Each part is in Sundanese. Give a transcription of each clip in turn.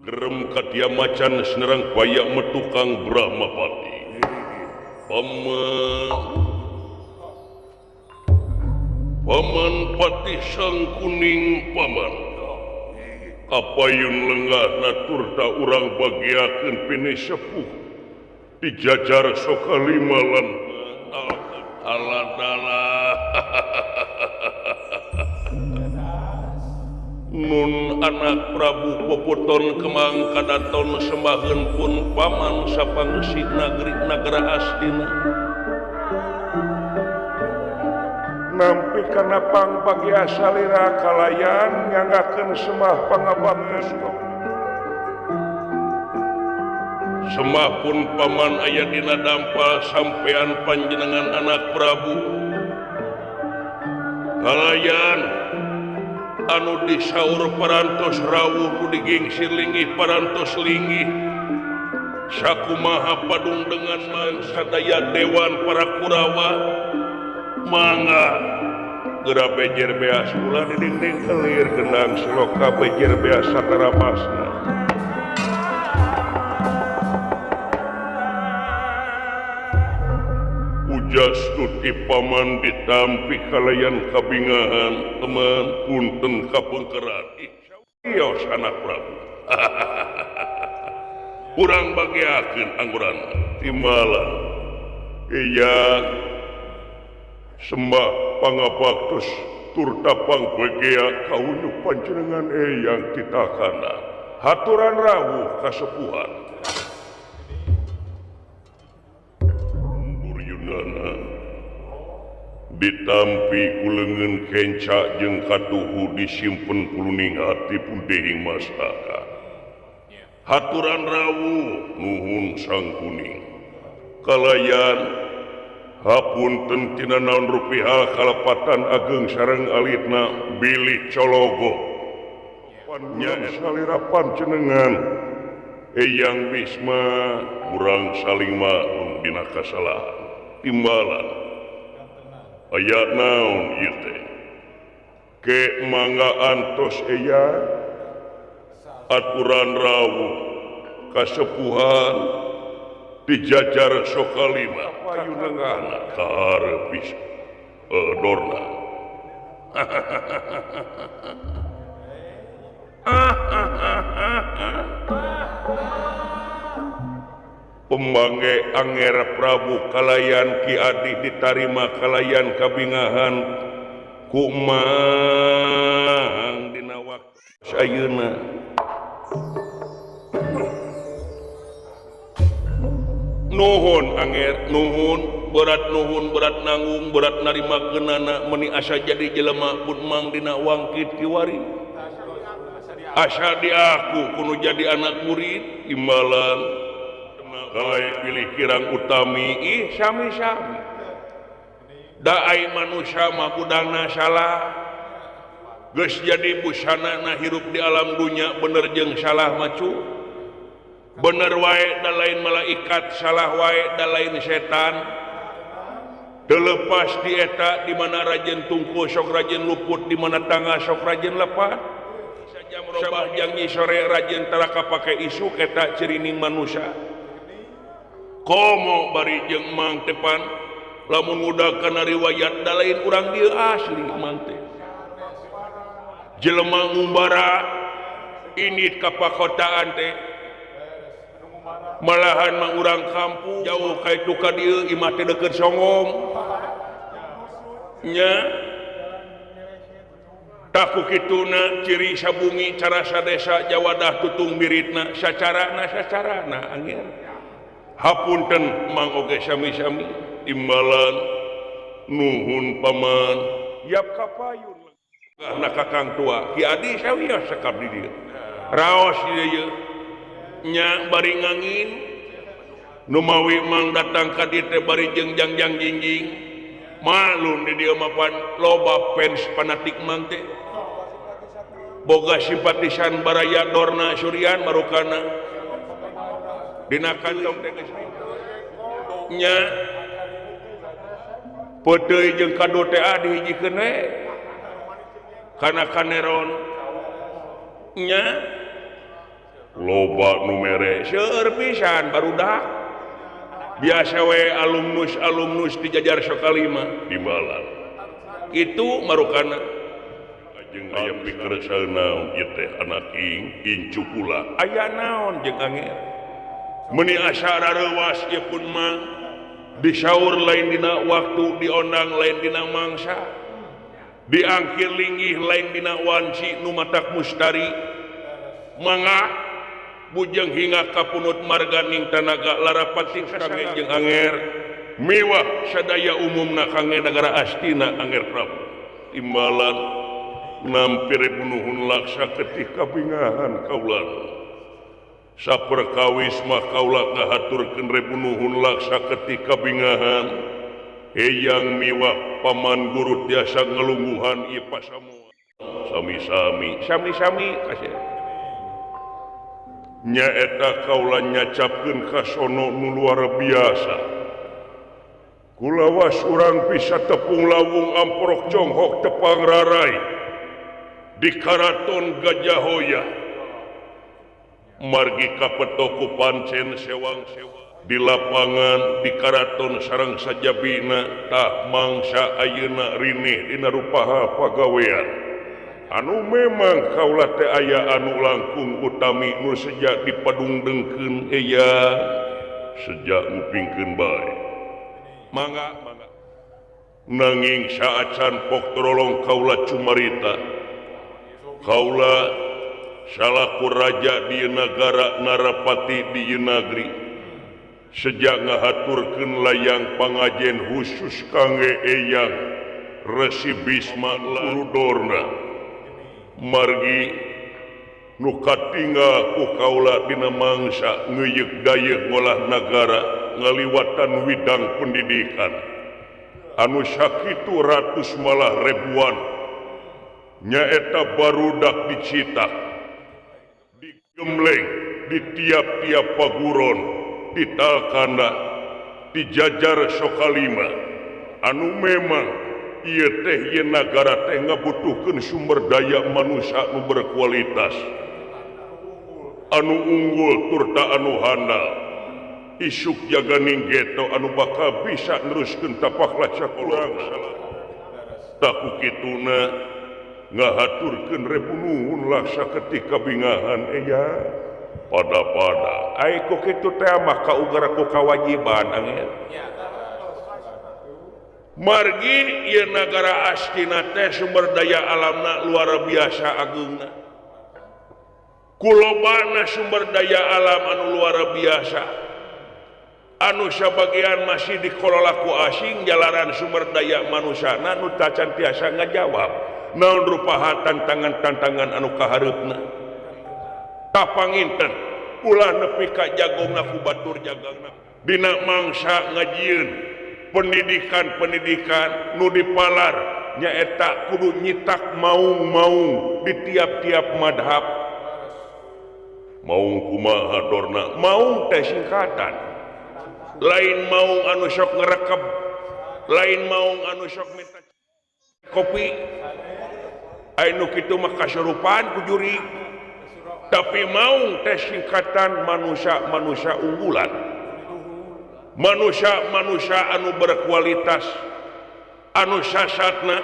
Gerem katia macan senerang payak metukang Brahmapati. Paman Paman Patih Sang Kuning paman. Kapayun lenggah naturta urang bagiakeun pini sepuh dijajar sokalima lan aladala. Nun anak Prabu Popoton Kemang Kadaton sembaheun pun paman sapangsi nagri nagara Astina. Nampi kana pangbagia salira kalayan nyanggakeun semah pangabaktos. Semah pun paman aya dina dampal sampean panjenengan anak Prabu. Kalayan anu disaur parantos rawuh ku digingsir linggih parantos linggih. Sakumaha padung dengan sadaya dewan para Kurawa. Mangga geura bejer beas ulah di dinding kelir genang seloka bejer beas satarapasna. Ujas tuti paman ditampi kalayan kabingahan teman punten kapengkeran. Ios anak Prabu. Urang bagiakeun angguran timbalan. Iya sembah pangabaktos turta pangbegea kaunyu panjenengan eyang titakana. Haturan rawuh kasepuhan. Duryudana ditampi ku leungeun kenca jeung katuhu disimpen kuluning hati pundehing mastaka. Haturan rawuh nuhun Sang Kuning. Kalayan hapunten tina naon rupiah kalepatan ageng sareng alitna bilih cologo. Nya salira panjenengan Eyang Bisma urang saling maklum dina kasalahan timbalan. Aya naon ieu teh? Ke mangga antos eyang aturan rawuh kasepuhan dijajar sokalima payunengahna kaharep Dorna. Pemangge Anger Prabu kalayan Ki Adi ditarima kalayan kabingahan ku Mang dina waktu ayeuna. Nuhun Anger, nuhun berat, nuhun berat nanggung, berat narima keunana meuni asa jadi jelema pun Mang dina wangkit kiwari. Asa di aku kudu jadi anak murid imbalan. Kalai pilih kirang utami ih sami-sami. Da ai manusia mah budangna salah. Geus jadi busanana hirup di alam dunya bener jeung salah macu. Bener wae da lain malaikat, salah wae da lain setan. Terlepas di eta di mana rajin tungku sok rajin luput, di mana tangga sok rajin lepat. Sajam robah jangi sore rajin taraka pake isu eta cirining manusia. Komo bari jeung Mang tepan lamun muda kana riwayat da lain urang dieu asli Mang teh. Jelema ngumbara indit ka pakotaan teh. Malahan mah urang kampung jauh ka itu ka dieu imah teh deukeut Songong. Nya taku kituna ciri sabungi cara sadesa jawadah tutung miritna sacarana sacarana angin. Hapunten Mang oge sami-sami timbalan nuhun paman yap kapayun na kakang tua Ki Adi sawios sekap di dieu. Raos ieu nya bari ngangin nu mawi Mang datang ka dieu teh bari jeung jangjang jingjing. Malum di dieu mah pan loba fans fanatik Mang teh. Boga simpatisan baraya Dorna Surian marukana. Dina kantong teh geus nya peuteuy jeung kado teh dihijikeun we kana kaneron nya Loba nu mere seueur pisan barudak. Biasa we alumnus di jajar Sokalima timbalan. Itu marukana. Jeung aya pikersa naon ieu teh anak ing incu kula. Aya naon jeung anger. Meuni asa rareuwas ieu pun mah disaur lain dina waktu, diondang lain dina mangsa. Diangkir linggih lain dina wanci nu matak mustari. Mangga bujeng hingga kapunut marga ning tanaga larapati kangge jeung anger. Miwah sadaya umumna kangge nagara Astina Anger Prabu. Timbalan nampir bunuhun laksa ketika bingahan kaula. Saperkawis mah kaula ngahaturkeun rebunuhun laksa ketika bingahan. Eyang miwah paman guru tiasa ngelungguhan ieu pasamuan. Sami-sami, sami-sami kasih. Nyaeta kaula nyacapkeun kasono nu luar biasa. Kulawas urang bisa tepung lawung amprok conghok tepang rarai di Karaton Gajah Hoya. Margi kapetoku pancen sewang-sewang di lapangan di Karaton sareng sajabina tah mangsa ayeuna rinih dina rupaha pagawean. Anu memang kaula teh aya anu langkung utami nu sejak dipadungdengkeun eya sejak ngupingkeun bae. Mangga mangga. Nanging saacan pok torolong kaula cumarita. Kaula salaku raja di nagara Narapati di nagri sejak ngahaturkeun layang pangajen khusus kangge eyang Resi Bisma Guru-Dorna. Margi nu katinggal ku kaula dina mangsa ngeuyeuk dayeuh ngolah nagara ngaliwatan widang pendidikan anu sakitu ratus malah ribuan nyaeta barudak dicitak digembleng di tiap-tiap paguron di Talkanda di jajar Sokalima anu memang ieu teh ieu nagara teh ngabutuhkeun sumber daya manusia nu berkualitas anu unggul turta anu handal isuk jaganing geto anu bakal bisa neruskeun tapak lacak urang taku kituna ngahaturkeun rebunuhun laksa ketika bingahan eya pada-pada ai ku kitu teh mah kaugara ku kawajiban angin. Margi ieu nagara Astina teh sumber daya alamna luar biasa agungna. Kulobana sumber daya alam anu luar biasa. Anu sabagian masih dikelola ku asing jalaran sumber daya manusana nu tacan tiasa ngajawab. Naon rupaha tantangan-tantangan anu kahareupna. Tapanginten ulah nepi ka jagongna ku batur jagangna. Dina mangsa ngajieun pendidikan-pendidikan nu dipalar nyaeta kudu nyitak maung-maung di tiap-tiap madhab. Maung kumaha dorna? Maung teh singkatan. Lain maung anu sok ngerekeb, lain maung anu sok minta kopi. Anu kitu mah kasurupaan ku juri. Tapi maung teh singkatan manusia-manusia unggulan. Manusia-manusia anu berkualitas anu sasatna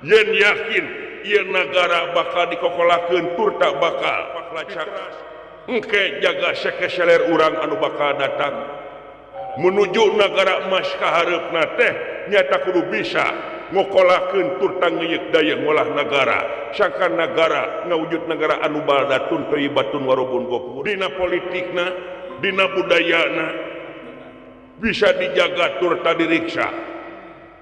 yen yakin ieu nagara bakal dikokolakeun tur tak bakal paklacak engke jaga sekeseler urang anu bakal datang menuju nagara emas kahareupna teh nyata kudu bisa ngokolakeun tur tangeuyeuk daya ngolah nagara sangkan nagara ngawujud nagara anu baldatun thayyibatun warobun ghafur dina politikna dina budayana bisa dijaga turta diriksa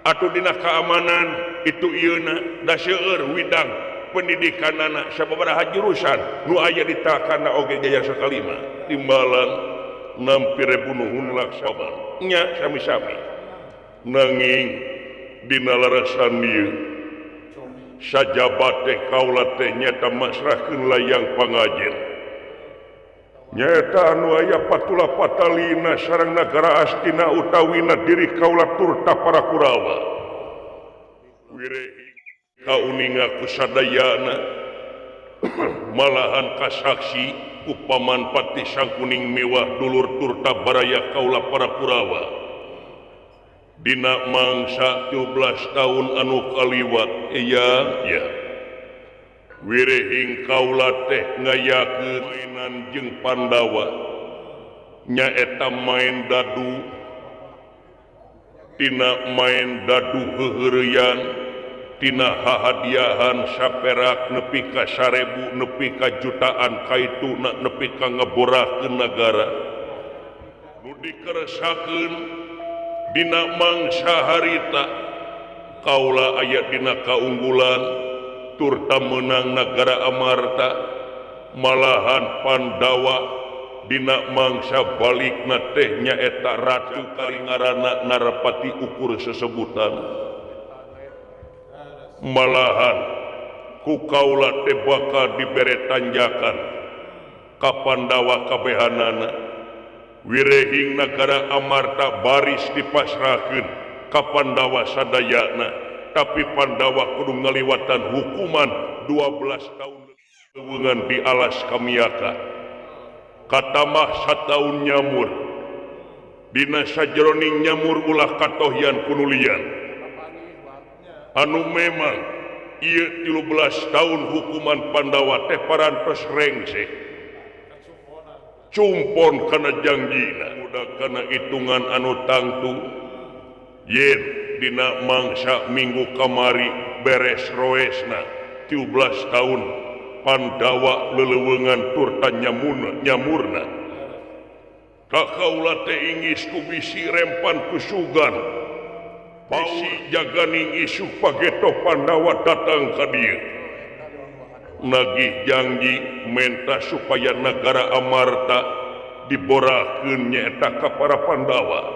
atau dina keamanan itu ieuna da seueur widang pendidikanana sababaraha jurusan nu aya di Talkanda oge jaya Sokalima timbalan nampi rebunuhun laksaman nya sami-sami nanging dina larasan ieu sajabat teh kaula teh nyata masrahkeun layang pangajen Nyata anu aya patula patalina sareng nagara Astina utawina diri kaula turta para Kurawa. Wirehi kauninga ku sadayana malahan kasaksi ku Paman Patih Sangkuning mewah dulur turta baraya kaula para Kurawa. Dina mangsa 13 tahun anu kaliwat iya ya. Wirehing kaula teh ngayakeun mainan jeung Pandawa. Nyaeta main dadu. Tina main dadu heuheureyan, tina hahadiahan saperak nepi ka 1000 nepi ka jutaan kaituna nepi ka ngeborakeun nagara. Nu dikeresakeun dina mangsa harita kaula aya dina kaunggulan turta meunang nagara Amarta, malahan Pandawa dina mangsa balikna teh nyaeta ratu karingarana Narapati ukur sesebutan. Malahan ku kaula teh bakal dibere tanjakan ka Pandawa kabehanana. Wirehing nagara Amarta baris dipasrahkeun ka Pandawa sadayana, tapi Pandawa kudu ngaliwatan hukuman 12 tahun leuweungan di alas Kamiaka. Katamah sataun nyamur. Dina sajeroning nyamur ulah katohyan kunulian. Anu memang ieu 13 tahun hukuman Pandawa teh parantos rengse. Cumpon kana jangjina, udah kana hitungan anu tangtu. Yen dina mangsa minggu kamari beres roesna 13 tahun Pandawa leleuweungan turta nyamurna. Ka kaula teh ingis ku bisi rempan ku sugan. Bisi jaganing isuh pageto Pandawa datang ka dieu. Nagih janji menta supaya nagara Amarta diborakeun nyaeta ka para Pandawa.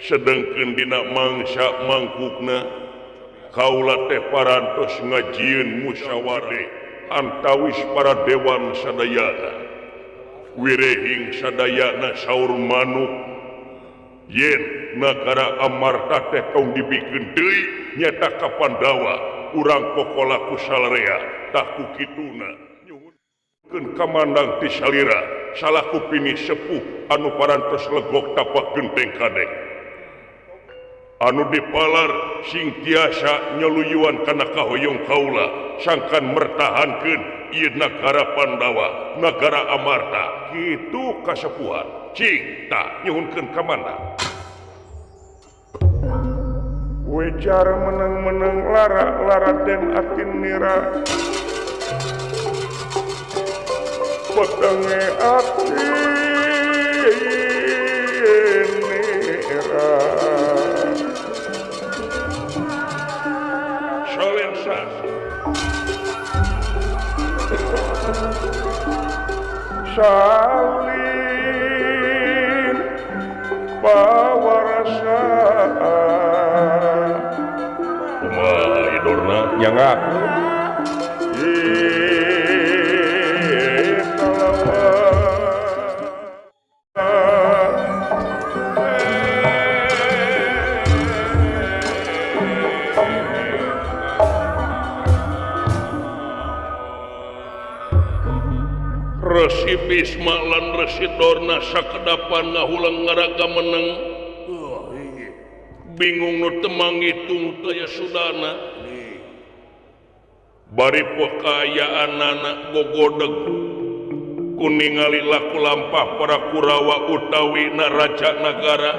Sedengkeun dina mangsa mangkukna kaula teh parantos ngajieun musyawarah antawis para dewan sadayana. Wirehing sadayana saur manuk yen nagara Amarta teh tong dibikeun deui nyaeta ka Pandawa, urang pokola ku salarea tah ku kituna nyuhunkeun kamandang ti salira salaku pini sepuh anu parantos legok tapak genteng kadek anu dipalar sing tiasa nyeluyuan kana kahoyong kaula sangkan mertahankeun ieu nagara Pandawa, nagara Amarta. Kitu kasepuhan cing tah nyuhunkeun kamandang. Wejar menang-menang lara lara den atin nira petenge atin nira Solensa salin pawarasa kumaha idorna nyangga Resi Bisma lan Resi Dorna sakedapan ngahulang ngaraga meneng. Bingung nu teu manggitung teu aya sudana. Bari poh kaayaanana gogodeg ku ningali laku lampah para Kurawa utawi na raja nagara.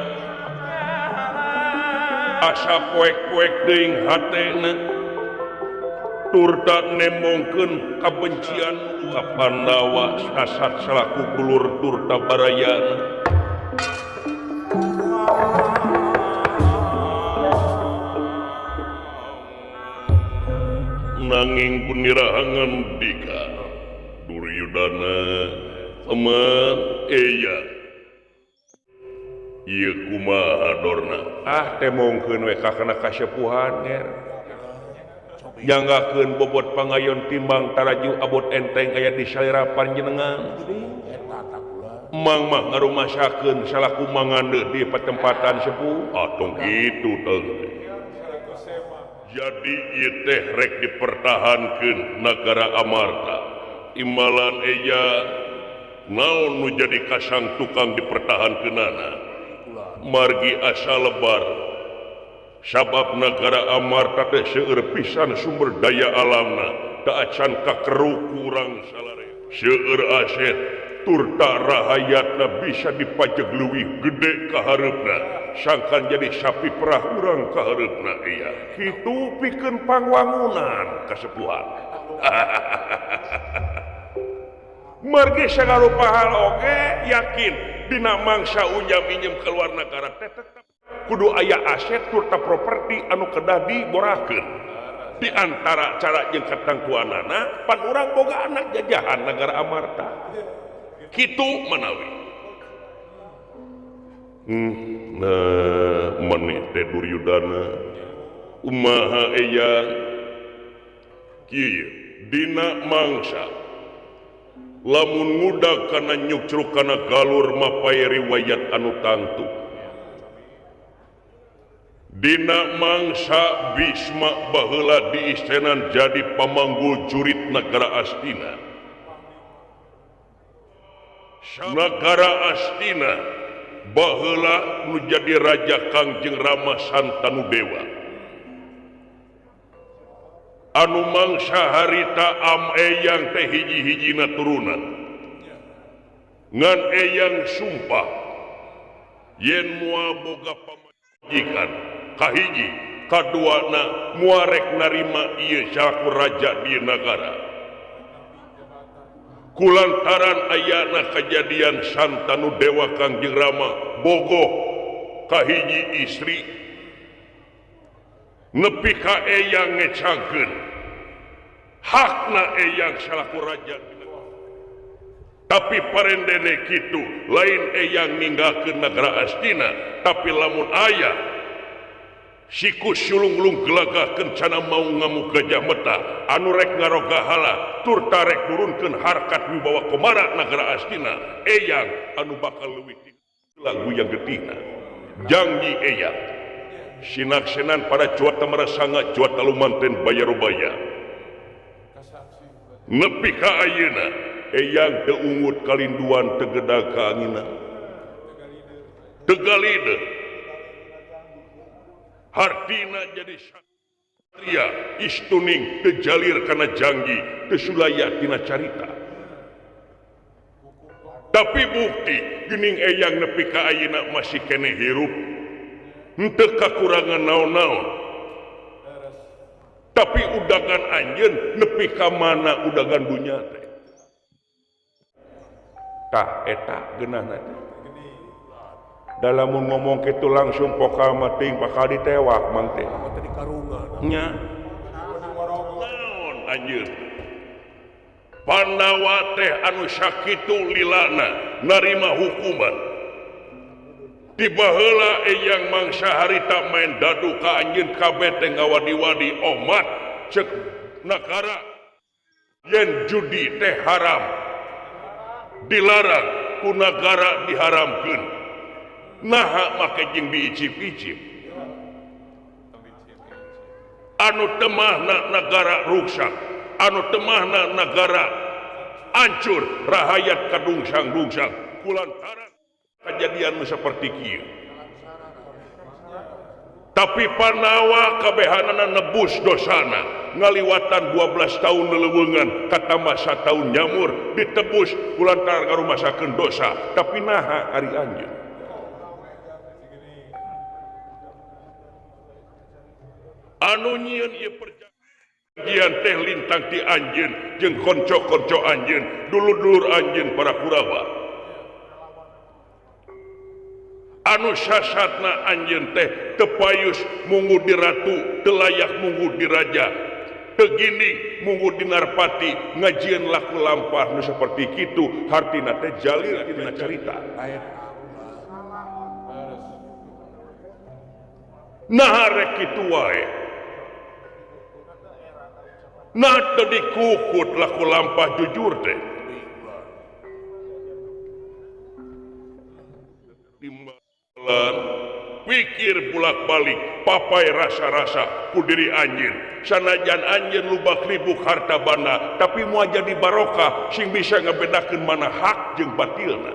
Asa poek-poek deing hatena turta nembongkeun kabencian ka Pandawa sasat salaku dulur turta barayana. Nanging punirahangan dika Duryudana teman eya ieu kumaha dorna ah temongkeun we ka kana kasepuhan nger nyanggakeun bobot pangayon timbang taraju abot enteng aya di salira panjenengan. Mang mah ngarumasakeun salaku mangande di patempatan sepuh atong kitu teh. Jadi ieu teh rek dipertahankeun nagara Amarta. Imbalan eja Naon nu jadi kasang tukang dipertahankeunana margi asa lebar sabab negara Amarta teh seueur pisan sumber daya alamna teu acan kakeruk kurang salarea seueur aset turta rahayatna bisa dipajeg leuwih gede ka hareupna sangkan jadi sapi perah urang ka hareupna iya kitu pikeun pangwangunan kasepuhan. Margi sagarupa hal oge yakin dina mangsa unjam injem keluar negara teh tetep kudu aya aset turta properti anu kedah diborahkeun. Di antara cara jeung katangtuanana pan urang boga anak jajahan negara Amarta. Kitu manawi. Nah maneh teh Duryudana kumaha eyang kieu dina mangsa lamun ngudag kana nyukcruk kana galur mapay riwayat anu tangtu. Dina mangsa Bisma baheula diistenan jadi pamanggul jurit negara Astina. Negara Astina baheula nu jadi raja Kangjeng Rama Santanu Dewa. Anu mangsa harita am eyang teh hiji-hijina turunan. Ngan eyang sumpah yen moal boga pamajikan kahiji kaduana moal rek narima ieu salaku raja di nagara. Kulantaran ayana kejadian Santanu Dewa Kangjeng Rama bogoh kahiji istri nepi ka eyang ngecangkeun hakna eyang salaku raja. Tapi parendene kitu lain eyang ninggalkeun negara Astina, tapi lamun aya siku sulung-lung gelagah kencana mau ngamuk gajah meta anu rek ngaroga hala turta rek nurunkeun harkat wibawa komara negara Astina, eyang anu bakal leuwih lagu yang getihna. Janji eyang sinaksenan pada cuata marasanga cuata lumanten bayarubaya nepi ka ayeuna eyang teu ungut kalinduan tegedag ka angina tegalide hartina jadi satria istuning teu jalir kana janggi teu sulaya tina carita. Tapi bukti geuning eyang nepi ka ayeuna masih keneh hirup henteu kakurangan naon-naon. Tapi udagan anjeun nepi ka mana udagan dunya teh. Tah eta geunahna teh. Da lamun ngomong kitu langsung pokal mah teuing bakal ditewak mang teh. Nya. Naon anjeun? Pandawa teh anu sakitu lilana narima hukuman. Tibaheula eyang mangsa harita main dadu ka anjeun kabeh teh ngawadi-wadi omat cek nagara yen judi teh haram dilarang ku nagara diharamkeun. Naha make jeung diicip-icip anu temahna nagara ruksak, anu temahna nagara hancur, rahayat kadungsang-dungsang kulantaran kejadian seperti kieu. Tapi Pandawa kabehanana nebus dosana ngaliwatan 12 tahun leleuweungan katambah satahun nyamur ditebus kulantaran ngarumasakeun dosa. Tapi naha ari anjeun anu nyieun ieu perjanjian teh lintang ti anjeun jeung konco-konco anjeun dulur-dulur anjeun para Kurawa. Anu sasatna anjeun teh teu payus munggu di ratu, teu layak munggu di raja, teu ginding munggu di narpati, ngajieun laku lampah nu saperti kitu hartina teh jalir tina carita. Nah rek kitu wae. Nah teu dikukut laku lampah jujur teh. Pikir bolak-balik papai rasa-rasa ku diri anjeun. Sanajan anjeun lubak ribuk harta banda tapi moal jadi barokah sing bisa ngabedakeun mana hak jeung batilna.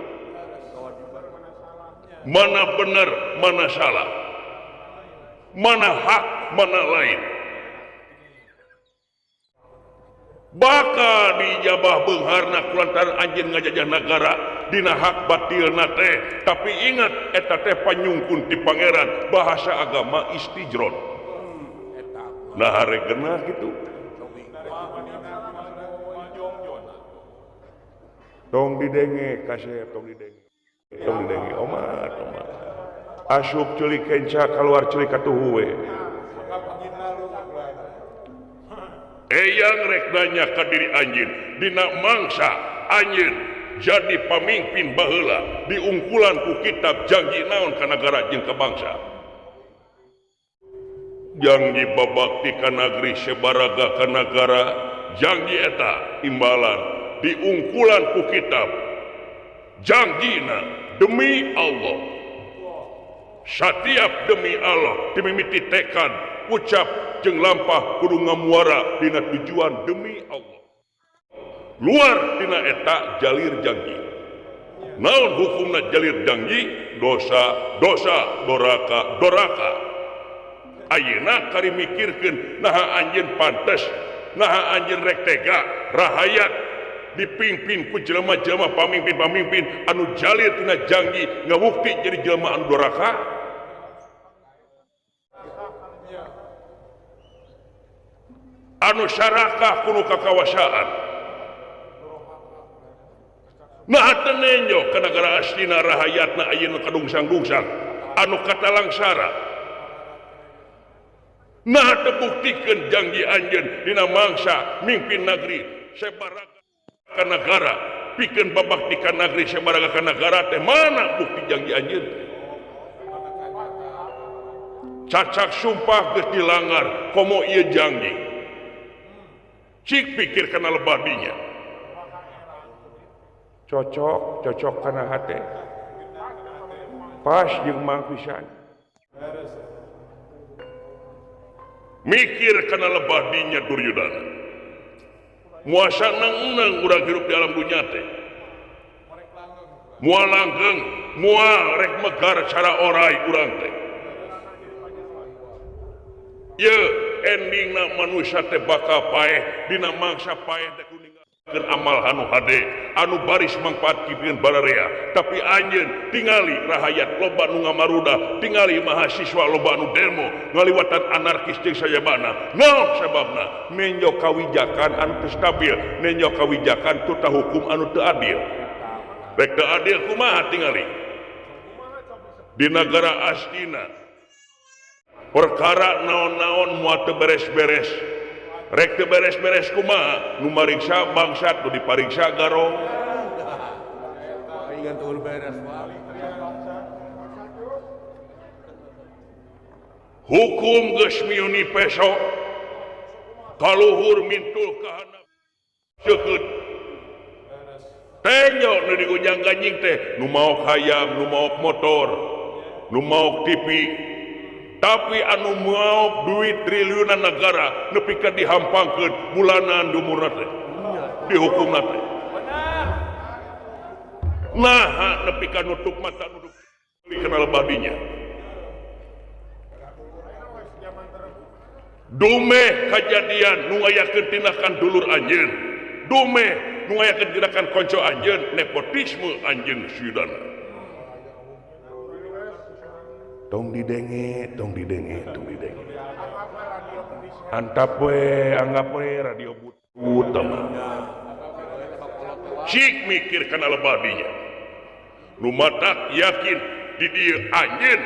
Mana bener, mana salah. Mana hak, mana lain. Bakal dijabah beungharna kulantaran anjeun ngajajah nagara dina hak batilna teh. Tapi ingat eta teh panyungkun ti pangeran bahasa agama istijrod. Nah arek genah kitu. Tong didenge kasep tong didenge. Tong didenge omat omat. Asup ceuli kenca kaluar ceuli katuhu we. Eyang rek nanya ka diri anjeun dina mangsa anjeun jadi pamimpin baheula diungkulan ku kitab janji naon ka nagara jeung ka bangsa. Janji babakti ka nagri sebaraga ka nagara janji eta imbalan diungkulan ku kitab janjina demi Allah. Satiap demi Allah dimimiti tekad ucap jeung lampah kudu ngamuara dina tujuan demi Allah. Luar dina eta jalir janji. Naon hukumna jalir janji? Dosa, dosa, doraka, doraka. Ayeuna kari mikirkeun naha anjeun pantes, naha anjeun rek tega rahayat dipimpin ku jelema-jelema pamimpin-pamimpin anu jalir tina janji ngabukti jadi jelema anu doraka. Anu sarakah kudu kakawasaan. Nah teu nenjo ka nagara aslina rahayatna ayeuna kadungsang-dungsang anu katalangsara. Nah teu buktikeun janji anjeun dina mangsa mimpin nagri sabaraga ka nagara pikeun babakti ka nagri sabaraga ka nagara teh mana bukti janji anjeun? Cacak sumpah geus dilanggar komo ieu janji. Cik pikir kana lebadinya. Cocok, cocok kana hate. Pas jeung mang pisan. Mikir kana lebadinya Duryudana. Muasa nang-nang urang hirup di alam dunya teh. Moal langgeng, moal rek megar cara orai urang teh. Ye endingna manusia teh bakal paeh dina mangsa paeh teh ninggalkeun amal anu hade anu baris mangfaat pikeun bararea. Tapi anjeun tingali rahayat loba nu ngamaruda, tingali mahasiswa loba nu demo ngaliwatan anarkis jeung sajabana. Naon sababna? Nenjo kawijakan anu teu stabil, nenjo kawijakan tuta hukum anu teu adil. Rek teu adil kumaha tingali di nagara aslina perkara naon-naon moal teu beres-beres. Rek teu beres-beres kumaha? Nu mariksa bangsat nu dipariksa garong. Hukum geus miuni peso kaluhur mintul ka handap seukeut. Tenyo nu digunjang-ganjing teh nu maok hayam, nu maok motor, nu maok TV. Tapi anu maok duit triliunan negara nepi ka dihampangkeun bulanan dumurna teh dihukumna teh. Nah nepi ka nutup mata nutup kenal badinya. Dumeh kajadian nu ngayakeun tindakan dulur anjeun, dumeh nu ngayakeun tindakan konco anjeun, nepotisme anjeun Sudana. Tong didenge, tong didenge, tong didenge. Antap we, anggap we radio but mah. Cik mikir kana lebadinya. Nu matak yakin di dieu anjeun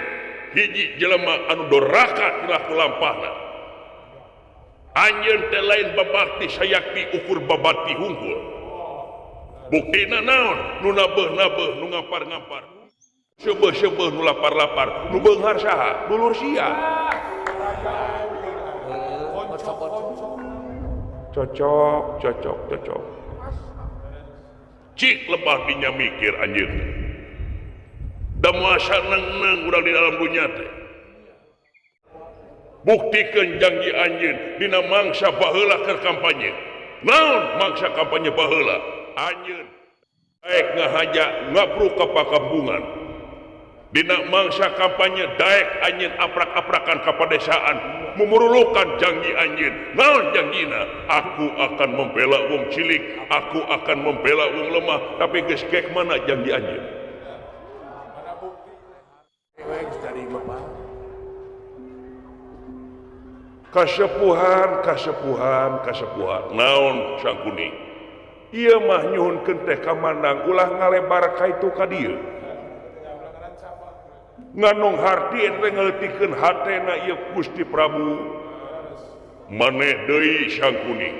hiji jelema anu doraka tina kulampahna. Anjeun teh lain babakti sayakti ukur babati hungkul. Buktina naon? Nu nabeuh-nabeuh, nu ngampar-ngampar. Sebeh-sebeh nu lapar-lapar, nu beunghar saha? Dulur sia. Cocok, cocok, cocok. Cik lebah dinya mikir anjeun. Da muasa neng-neng urang di dalam dunya teh. Buktikeun janji anjeun dina mangsa baheula keur kampanye. Naon mangsa kampanye baheula? Anjeun daek ngahaja ngapruk ka pakampungan. Dina mangsa kampanye daek anjeun aprak-aprakan ka padesaan mumurulukan janji anjeun. Naon janjina? Aku akan membela wong cilik, aku akan membela wong lemah, tapi geus kek mana janji anjeun? Kasepuhan, kasepuhan, kasepuhan. Naon Sangkuni? Ieu mah nyuhunkeun teh kamanang ulah ngalebar ka itu ka dieu. Nganong harti teh ngaleutikeun hatena ieu Gusti Prabu. Maneh deui Sangkuni.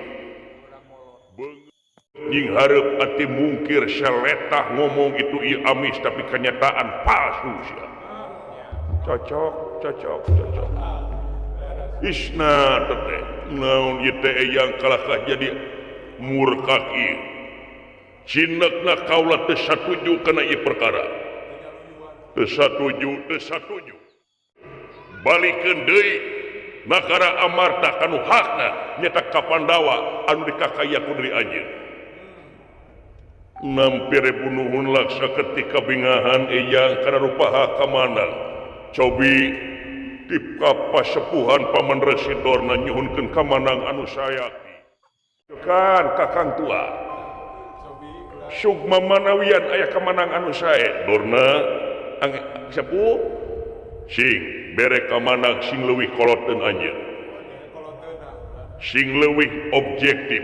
Jeung hareup ati mungkir saletah ngomong itu ieu amis tapi kenyataan palsu sia. Cocok, cocok, cocok. Isna teteh naon ieu teh yang kalahkah jadi murka ieu. Cinekna kaula teu satuju kana ieu perkara. Teu satuju, teu satuju. Balikeun deui nagara Amarta kanu hakna nyata ka Pandawa anu dikakaya ku deui anjeun. Nampire bunuhun laksa ketika bingahan eyang kana rupaha kamanang. Cobi tipka pasepuhan Paman Resi Dorna nyuhunkeun kamanang anu sayaki. Kan kakang tua. Sugma manawian aya kamanang anu sae. Dorna sepuh sing bere kamanang sing leuwih koloteun anjeun. Sing leuwih objektif.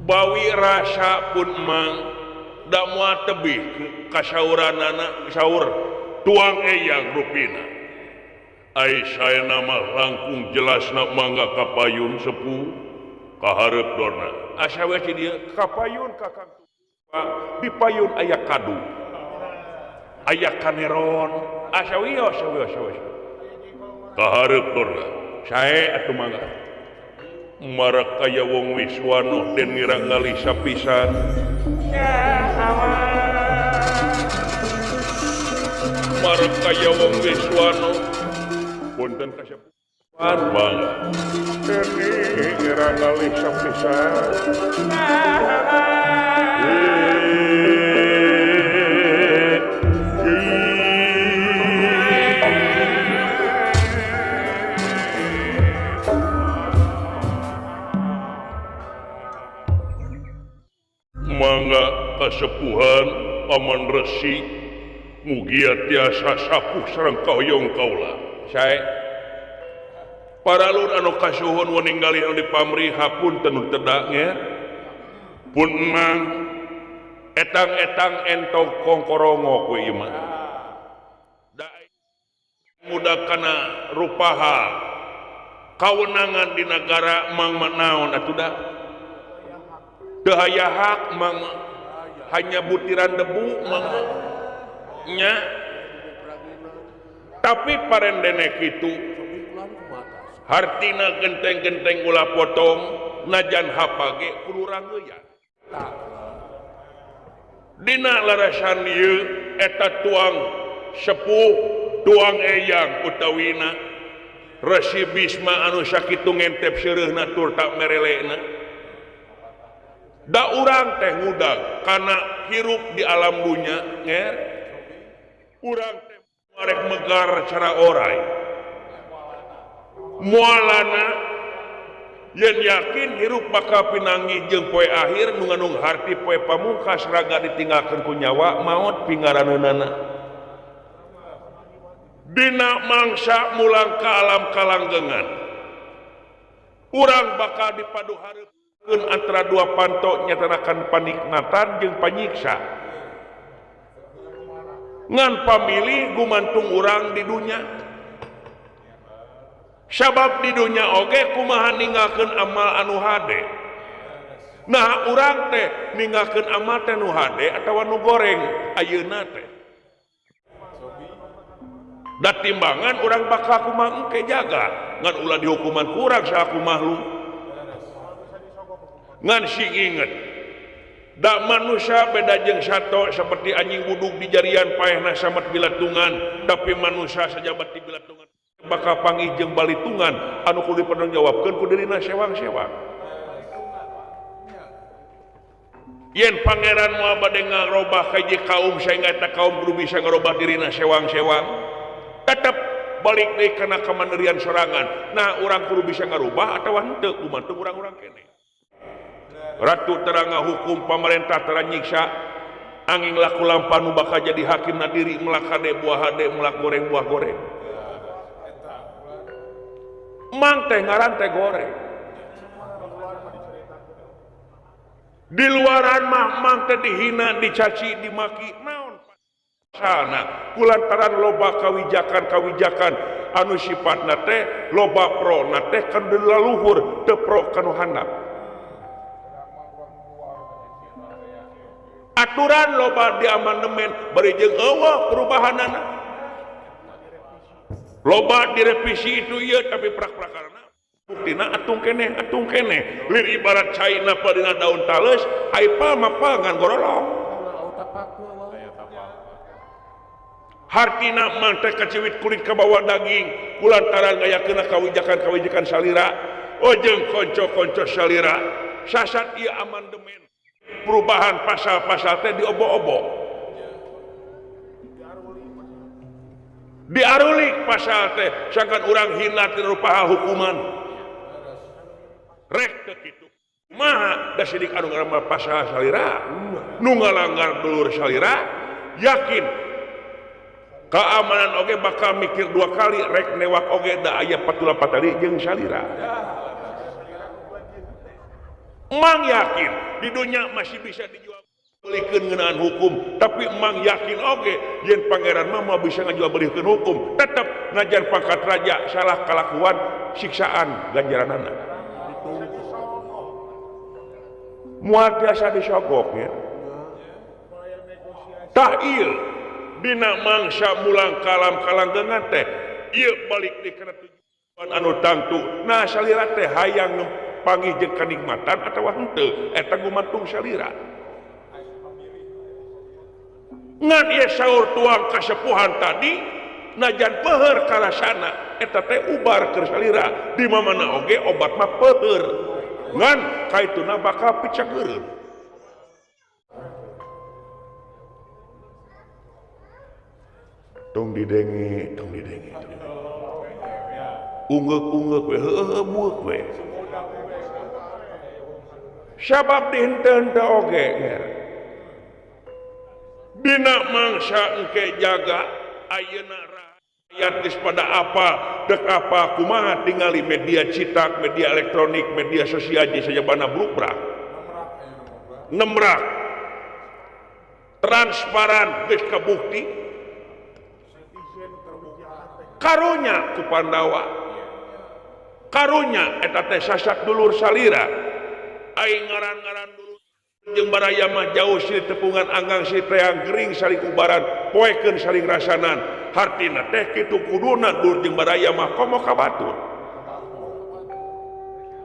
Bawi rasa pun mang da moal tebih kasauranana saur tuang eyang rupina. Ai saena mah langkung jelasna mangga kapayun sepuh kahareup Dorna. Asa we si dieu kapayun kakang di payun aya kadu. Aya kaneron. Asa wios wios wios. Kahareup Dorna. Sae atuh mangga. Marak kaya wong wiswano den ngira ngalih sapisan. Marak kaya wong wiswano punten kasepuhan mangga. Den ngira ngalih sapisan. Mangga kasepuhan Paman Resi mugia tiasa sapuh sareng kahoyong kaula. Sae paralun anu kasuhun waninggali anu dipamrih hapunten nu teu nya. Pun mang etang-etang entog kongkorongo ku ieu mah. Da muda kana rupaha kawenangan di nagara mang mah naon atuh da. Teu aya hak mang hanya butiran debu mang nya. Tapi parendene kitu hartina genteng-genteng ulah potong najan hapage kudu rangeuyan. Dina larasan ieu eta tuang sepuh tuang eyang utawina Resi Bisma anu sakitu ngentep seureuhna tur tak merelena. Da urang teh ngudag kana hirup di alam dunya nger. Urang teh arek megar cara orai. Mualana yen yakin hirup bakal pinanggih jeung poe akhir nu nganung harti poe pamungkas raga ditinggalkeun ku nyawa maot pingaraneunana. Dina mangsa mulang ka alam kalanggengan. Urang bakal dipaduhareup antara dua panto nyatanakan panikmatan jeung panyiksa. Ngan pamilih gumantung urang di dunya. Sabab di dunya oge kumaha ninggalkeun amal anu hade. Nah urang teh ninggalkeun amal teh nu hade atawa nu goreng ayeuna teh. Da timbangan urang bakal kumaha engke jaga ngan ulah dihukuman ku urang saha ku makhluk. Ngan sing inget Da manusia beda jeung sato seperti anjing buduk di jarian paehna samet bilatungan, tapi manusia sajabat di bilatungan bakal panggih jeung balitungan anu kudu dipertanggungjawabkeun ku dirina sewang-sewang. Yen pangeran moal bade ngarobah ka hiji kaum sehingga eta kaum kudu bisa ngarobah dirina sewang-sewang. Tetep balik deui kana kamandirian sorangan. Nah, urang kudu bisa ngarubah atawa henteu kumantu urang-urang keneh. Ratu teranga hukum pamarentah tera nyiksa angin laku lampah nu bakal jadi hakim na diri melak hade buah hade melak goreng buah goreng. Mang teh ngaran teh goreng. Di luaran mah mang teh dihina, dicaci, dimaki, naon sana kulantaran loba kawijakan-kawijakan anu sifatna teh loba pro na teh kan luhur teu pro kanu handap. Aturan loba di amandemen bari jeung eueuh perubahanana. Loba direvisi itu ieu tapi prak-prakarana buktina atung keneh lir ibarat cai napa dina daun tales ai mah ngan gorolong. Hartina mah teh kaciwit kulit ka bawah daging kulantaran ngayakeunna kawijakan-kawijakan salira ojeng konco-konco salira sasat ieu amandemen perubahan pasal-pasal teh diobo-obo diarulik pasal teh sangkan urang hina tina rupa hukuman rek teu kitu kumaha da sidik anu ngaramah pasal salira nu ngalanggar dulur salira yakin keamanan oge bakal mikir dua kali rek newak oge da aya patula patali jeung salira. Mang yakin di dunia masih bisa dijual belikeun ngeunaan hukum, tapi mang yakin oge yen pangeran mah moal bisa ngajual belikeun hukum, tetep najan pangkat raja salah kalakuan siksaan ganjaranana. Moal tiasa disogok ya. Tah ieu dina mangsa mulang kalam kalanggengan teh ieu balik deui kana tujuan anu tangtu. Nah salira teh hayang panggih jeung kanikmatan atawa henteu eta gumantung salira. Ngan ieu saur tuang kasepuhan tadi najan peuheur karasana eta teh ubar keur salira di mamana oge obat mah peuheur ngan kaituna bakal picakeureun. Tong didenge, tong didenge. Ungeuk-ungeuk we heueuh bueuk we. Sabab dihenteu-henteu oge ger. Dina mangsa engke jaga ayeuna rakyat geus pada apa dek apa kumaha tingali media cetak, media elektronik, media sosial jeung sajabana brukbrak. Nemrak. Transparan geus kabukti. Karunya ku Pandawa. Karunya eta teh sasak dulur salira. Aing ngaran-ngaran dulur jeung baraya mah jauh si tepungan anggang si teang gering saling ubaran poekeun saling rasanan. Hartina teh kitu kuduna dulur jeung baraya mah komo ka batur.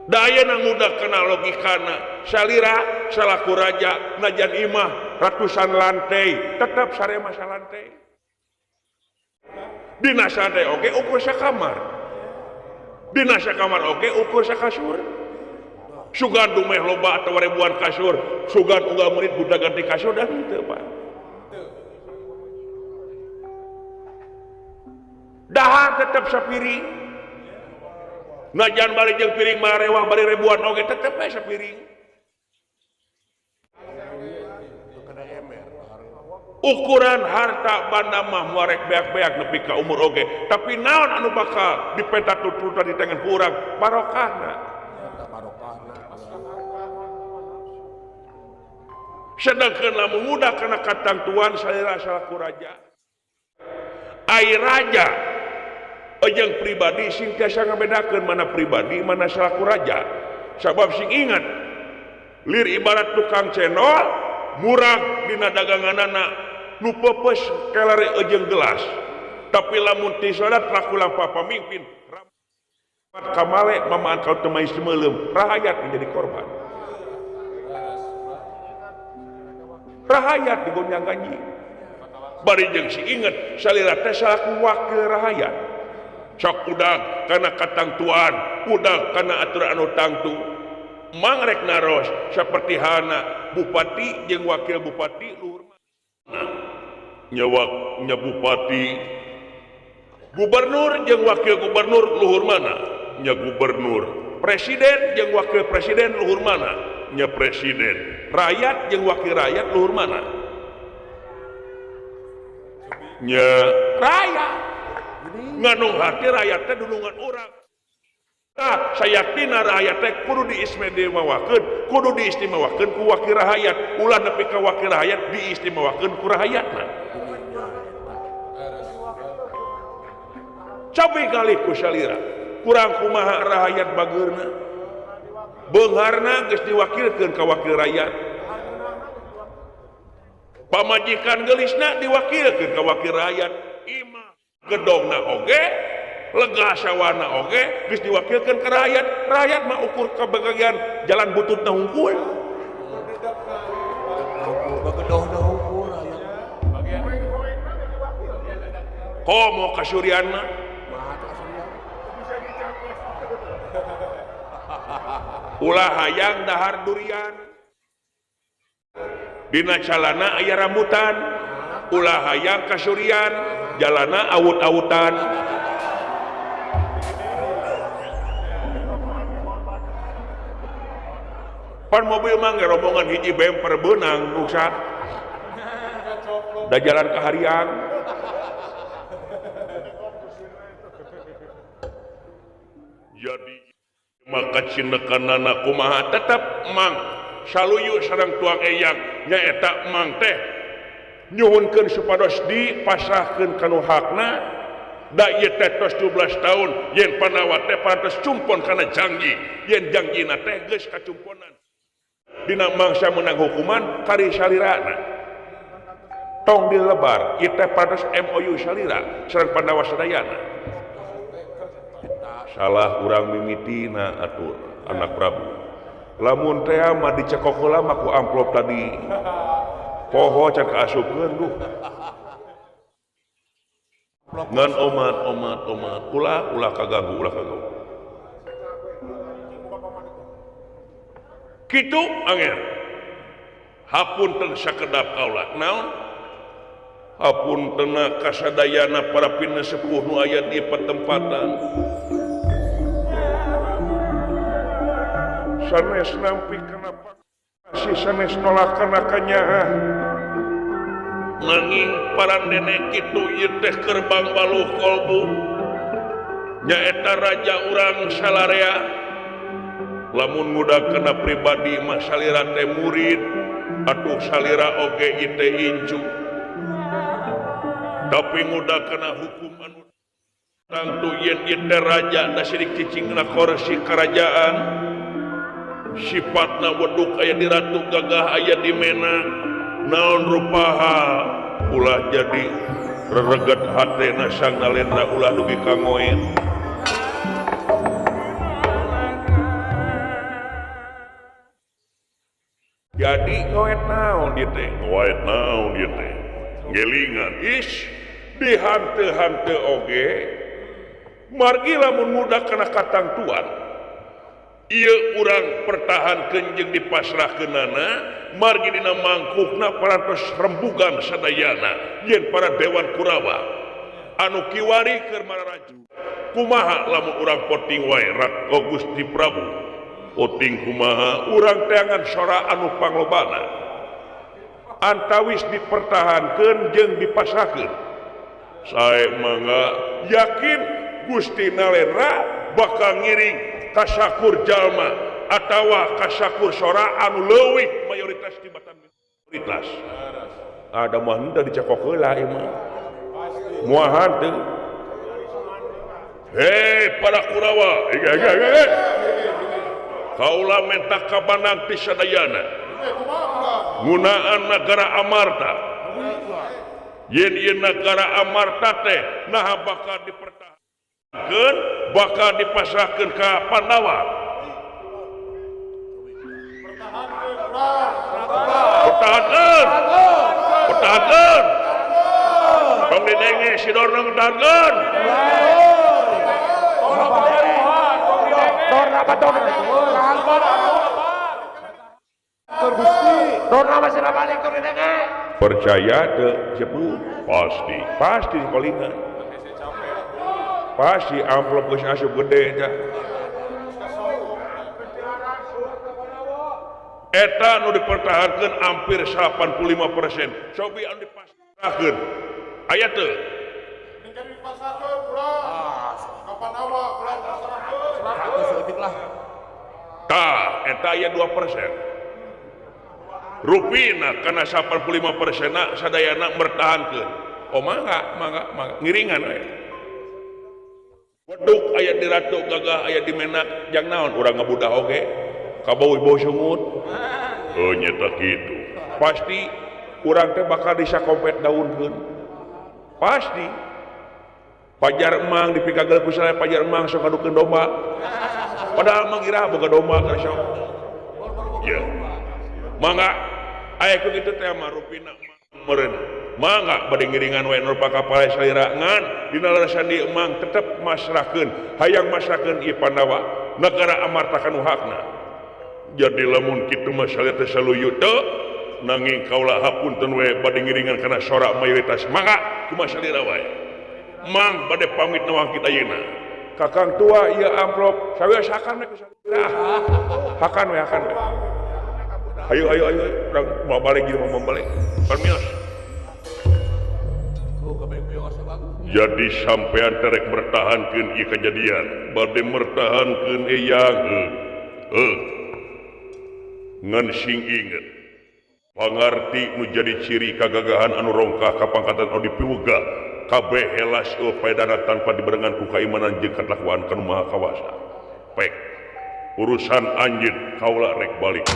Da ayeuna ngudah kana logikana salira salaku raja najan imah ratusan lantai tetep sarema salantai. Dina sate oge ukur sakamar. Dina sakamar oge ukur sakasur. Sugan dumeh loba atawa ribuan kasur, sugan unggal menit budak ganti kasur dah henteu Pak. Dahar tetep sapiring. Najan bari jeung piring marewah bari ribuan oge tetep we sapiring. Ukuran harta banda mah muarek beak-beak nepi ka umur oge, tapi naon anu bakal dipeta tututan di tangan ku urang barokahna. Sedangkan lamun mudah kana katangtuan salira salaku raja. Ai raja jeung pribadi sing tiasa ngabedakeun mana pribadi mana salaku raja. Sabab sing ingat lir ibarat tukang cendol murag dina daganganana nu peupeus kelere jeung gelas. Tapi lamun ti salat laku lampah pamimpin ramat kamale mamaan kau teu mais meuleum rahayat menjadi korban. Rahayat digonjang-ganjing. Bari jeung si inget salira teh salaku wakil rahayat. Sok udag kana katangtuan, udag kana aturan anu tangtu. Mang rek naros saperti hana bupati jeung wakil bupati luhur mana? Nya nya bupati. Gubernur jeung wakil gubernur luhur mana? Nya gubernur. Presiden jeung wakil presiden luhur mana? Nya presiden. Rakyat jeung wakil rakyat luhur mana? Nya rakyat. Nganung hati rakyat teh dunungan urang. Tah sayatina rakyat teh kudu diistimewakeun, kudu diistimewakeun ku wakil rakyat, ulah nepi ka wakil rakyat diistimewakeun ku rakyatna. Cobi kali ku salira, kurang kumaha rakyat bageurna. Beungharna geus diwakilkeun ka wakil rakyat. Pamajikan geulisna diwakilkeun ka wakil rakyat. Imah gedongna oge, lega sawana oge geus diwakilkeun ka rakyat. Rakyat mah ukur ka bagian jalan bututna hungkul. Bagedongna hungkul rakyat. Komo kasurianna. Ulah hayang dahar durian. Dina calana aya rambutan. Ulah hayang kasurian, jalana awut-awutan. Pan mobil mah rombongan hiji bemper beunang rusak. Da jalan kaharian. Jadi maka cinekanana kumaha tetep mang saluyu sareng tuang eyang nyaeta mang teh nyuhunkeun supados dipasrahkeun kana hakna da ieu teh tos 12 tahun yen Pandawa teh parantos cumpon kana janji yen janjina teh geus kacumponan dina mangsa meunang hukuman kari salirana tong dilebar ieu teh parantos MOU salira sareng Pandawa sadayana. Salah urang mimitina atuh anak Prabu. Lamun teh mah dicekok heula mah ku amplop tadi. Poho can kaasupkeun duh. Ngan omat omat omat ulah ulah kaganggu ulah kaganggu. Kitu anger. Hapunten sakedap kaula. Naon? Hapuntena kasadayana para pinesepuh nu aya di patempatan. Sanes nampi kenapa si sanes nolak kana kanyaah nanging parandene kitu ieu teh kerbang baluh kolbu nyaeta raja urang salarea lamun ngudag kana pribadi mah salira teh murid atuh salira oge ieu teh incu tapi ngudag kana hukum anu tangtu yen ieu teh raja da sirik cicingna kursi kerajaan sifatna weduk aya di ratu gagah aya di mena naon rupaha ulah jadi rereget hatena sang nalendra ulah dugi ka ngoen. Jadi ngoet naon ieu teh ngoet naon ieu teh ngelingan is dihanteu-hanteu oge margi lamun muda kana katangtuan ieu urang pertahankeun jeung dipasrahkeunana margi dina mangkukna parantos rembugan sadayana yen para dewan Kurawa anu kiwari keur mararaju kumaha lamun urang poting wae Raka Gusti Prabu poting kumaha urang teangan sora anu panglobana antawis dipertahankeun jeung dipasrahkeun sae mangga yakin Gusti Nalendra bakal ngiring kasakur jalma atawa kasakur sora anu leuwih mayoritas tibatan mayoritas. Ada mah henteu dicekok heula ieu mah. Moal henteu. Hei para Kurawa, kaula menta kabanang ti sadayana. Ngunaan nagara Amarta. Yen ieu nagara Amarta teh naha bakal dipertahankeun, bakal dipasrahkeun ka Pandawa. Pertahankeun. Pertahankeun. Tong didenge si Dorna pertahankeun. Percaya ke Jepun pasti pasti dikolingan pasti amplop geus asup gede eta eta nu dipertahankeun hampir 85% cobi anu dipasrahkeun aya teu tah eta aya 2% rupina karena 85% sadayana mertahankeun. Oh mangga mangga mangga ngiringan we. Weduk aya di ratu gagah aya di menak jang naon urang ngabudah oge kabau bau sungut. Oh nyata kitu. Pasti urang teh bakal disakompet daunkeun. Pasti. Pajar emang dipikagel ku salaya pajar emang sok ngadukeun domba. Padahal emang iraha boga domba ka sok. Ya. Mangga aya ku kitu teh mah rupina meureun. Mangga bade ngiringan we nu pakapale salira ngan dina larasan di emang tetep masrahkeun hayang masrahkeun ieu Pandawa negara Amarta kanu hakna. Jadi lamun kitu mah salira teh saluyu teu nanging kaula hapunten we bade ngiringan kana sora mayoritas mangga kumaha salira wae. Mang bade pamit nawang kita ayeuna. Kakang tua ieu amplop sawios hakan we ku salira. Hakan we hakan we. Ayo ayo ayo urang mau balik ieu mau balik. Permios. Jadi sampean terek mertahankeun ieu kejadian, bade mertahankeun eyang heuh. Ngan sing inget pangarti nu jadi ciri kagagahan anu rongkah kapangkatan anu dipiwegah kabeh helas eueuh paedana tanpa dibarengan ku kaimanan jeung katlakuan kanu Maha Kawasa. Pek urusan anjeun kaula rek balik.